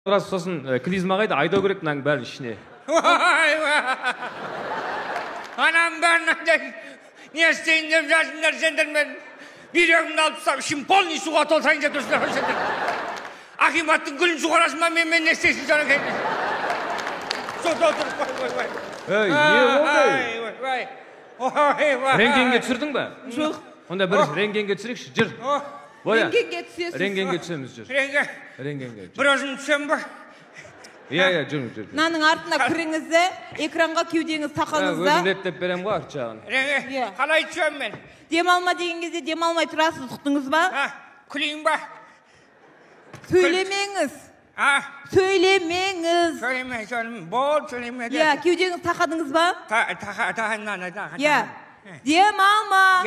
Тұрасыз, сосын клизма қайда, айдау керек мынаның бәрін ішіне. Ананың бәрін айдайын. Не істейін деп жатсыңдар сендер мен? Бүйрегімді алып тастап, ішім полный суға толтырайын деп тұрсыңдар ғой сендер. Акиматтың гүлін суғарасың ба, менімен не істейсің содан кейін? Су толтырып қой, қой, қой. Ей, не болды? Ой, ой, ой. Рентгенге түсірдің ба? Жоқ. Онда бір рентгенге түсірейікші, жүр. Боя. Рентгенге түсесіз. Рентгенге түсеміз, жүр. Рентген. Рентгенге. Бір өзім түсемін ба? Иә, иә, жүр, жүр. Мынаның артына кіріңіз де, экранға кеудеңіз тақаңыз да. Өзім реттеп беремін ғой арт жағын. Рентген. Қалай түсемін мен? Демалма деген кезде демалмай тұрасыз, ұқтыңыз ба? Күлейін ба? Сөйлемеңіз. Сөйлемеңіз. Сөйлеме, сөйлеме. Бол, сөйлеме. Иә, кеудеңіз тақадыңыз ба? Тақа, тақа, тақа. Иә. Демалма.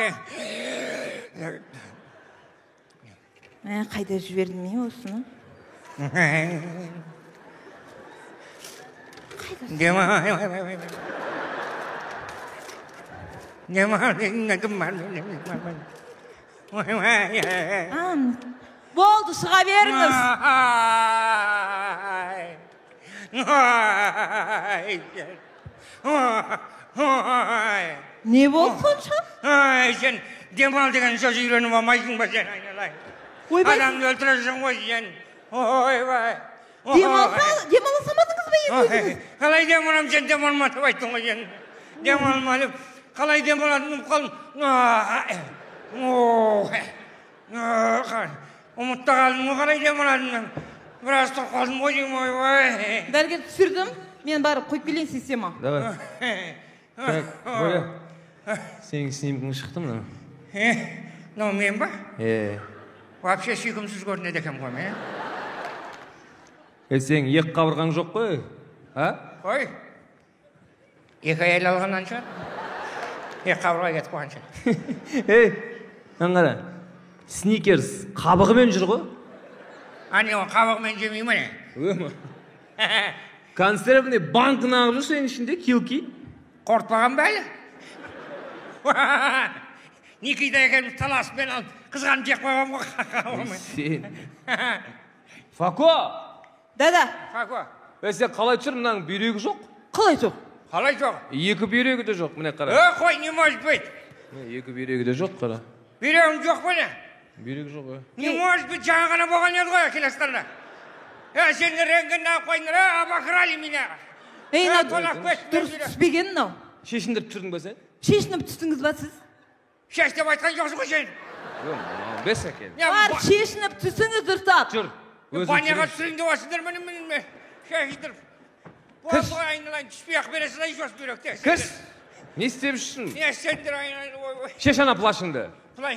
Қайда жібердім мен осыны? Болды, шыға беріңіз. Не болды сонша? Сен демал деген сөз үйреніп алмайсың ба сен, айналайын? Адамды өлтіресің ғой сен. Ойбай. Демала салмадыңыз ба енді өзіңіз? Қалай демаламын, сен демалма деп айттың ғой сен. Демалма деп. Қалай демалатынын қалдым. Ұмытта қалдым ғой, қалай демалатынын. Біраз тұрып қалдым ғой деймін, ойбай. Дәрігер түсірдім, мен барып қойып келейін система. Давай. Так, Боря, сенің снимкің шықты мына. Мынау мен ба? Е. Вообще сүйкімсіз көрінеді екен ғой мен. Сенің екі қабырғаң жоқ қой, а? Қой. Екі әйел алғаннан шығар. Екі қабырға кетіп қойған шығар. Ей, мынаны қара. Сникерс қабығымен жүр ғой. Ане, ол қабығымен жемей ме не? Өмі. Консервный банкін ағып жүр сенің ішінде, килки. Қорытпаған ба әлі? Никита екеуміз таласып мен алып, қызғанып жеп қойғанмын ғой қабығымен. Сен. Фако! Да-да. Фако. Сен қалай түсір, мынаның бүйрегі жоқ? Қалай жоқ? Қалай жоқ? Екі бүйрегі де жоқ, міне қара. Қой, не может быть. Екі бүйрегі де жоқ, қара. Бүйрегім жоқ па не? Бүйрек жоқ, ә. Не может быть, жаңа ғана болған еді ғой, келесіңдер. Сендер рентгенді алып қойдыңдар, обокрали меня. Ей, дұрыс түспеген мынау. Шешіндіріп түсірдің ба сен? Шешініп түстіңіз ба сіз? Шеш деп айтқан жоқсың ғой сен. Бес екен. Бар, шешініп түсіңіз дұрыстап. Жүр. Баняға түсірейін деп жатсыңдар, міне, міне, шешіндіріп. Болды ғой, айналайын, түспей-ақ бере салайыншы осы бүйректі. Кіс! Не істеп жүрсің? Не істедіңдер, айналайын, ой, ой. Шеш ана плащыңды. Плащ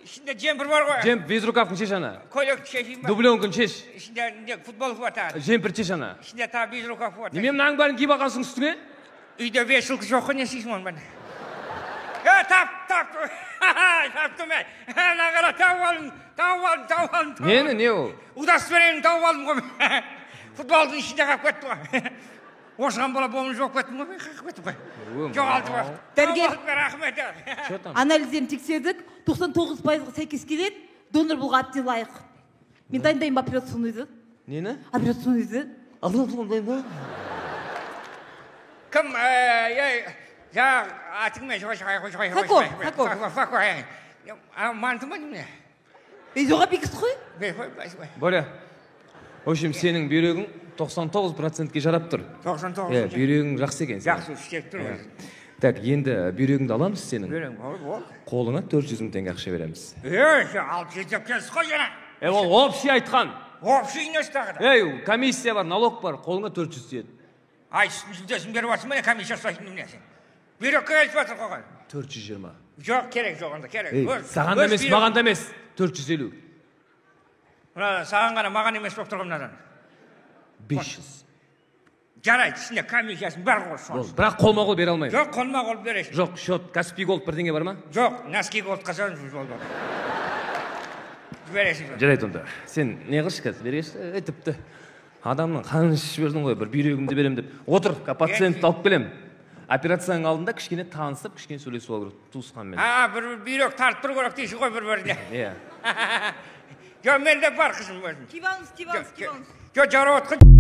ішінде жемпір бар ғой. Жемпір, безрукавканы шеш ана. Көйлекті шешейін ба? Дубленканы шеш. Ішінде футболка бар тағы. Жемпір шеш ана. Ішінде тағы безрукавка бар. Неме мынаның бәрін киіп алғансың үстіңе? Үйде вешалка жоқ қой, не істейсің оның бәрін? Тап, тап, таптым мен. Ана қара, тауып алдым, тауып алдым, тауып алдым. Нені, не ол? Удостоверениені тауып алдым ғой. Футболдың ішінде қалып кетті ғой. Осыған бола бомж болып кеттім ғой, мен қалып кеттім ғой. Жоғалтып алдым. Дәрігер. Рахмет. Анализдерін тексердік, 99%-ға сәйкес келеді, донор болуға әбден лайық. Мен дайындаймын операционныйды. Нені? Операционныйды. Кім, жаңағы атың мен Фако, Фако. Фако, манты ма немене? Жоға бекіс қой. Боря, в общем, сенің бүйрегің 99%-ке жарап тұр. 99%? Бүйрегің жақсы екен. Жақсы, істеп тұр. Так, енді бүйрегіңді аламыз сенің. Бүйрегім, болды. Қолыңа 400 мың теңге ақша береміз. Ей, алып жетіп келсіз ғой жаңа. Ол общий айтқан. Общий несі тағы да? Ей, комиссия бар, налог бар, қолыңа 400 тиеді. Ай, жүлдесін беріп жатсың ба, комиссия ұстайтын немене сен? Бүйрекке келіп жатыр қоған. 420. Жоқ, керек жоқ онда, керек. Саған да емес, маған да емес. 450. Мына саған ғана маған емес болып тұрған мынадан. 500. Жарайды, ішінде комиссиясын бәрі қос. Болды, бірақ қолма-қол бере алмаймын. Жоқ, қолма-қол бересің. Жоқ, счет, Каспий Голд бірдеңе бар ма? Жоқ, носки Голдқа салыңыз, болды. Жібересің. Жарайды онда. Сен не қылшы қазір, бергеші, тіпті. Адамның қанын ішіп жібердің ғой, бір бүйрегімді беремін деп. Отыр, пациентті алып келемін. Операцияның алдында кішкене танысып, кішкене сөйлесіп алу керек туысқанмен. Бір бүйрек тартып тұру керек дейсің ғой бір-біріне. Иә. Жоқ, менде бар қызым өзім. Киіп алыңыз, киіп алыңыз, киіп алыңыз. Жоқ, жарап жатқан.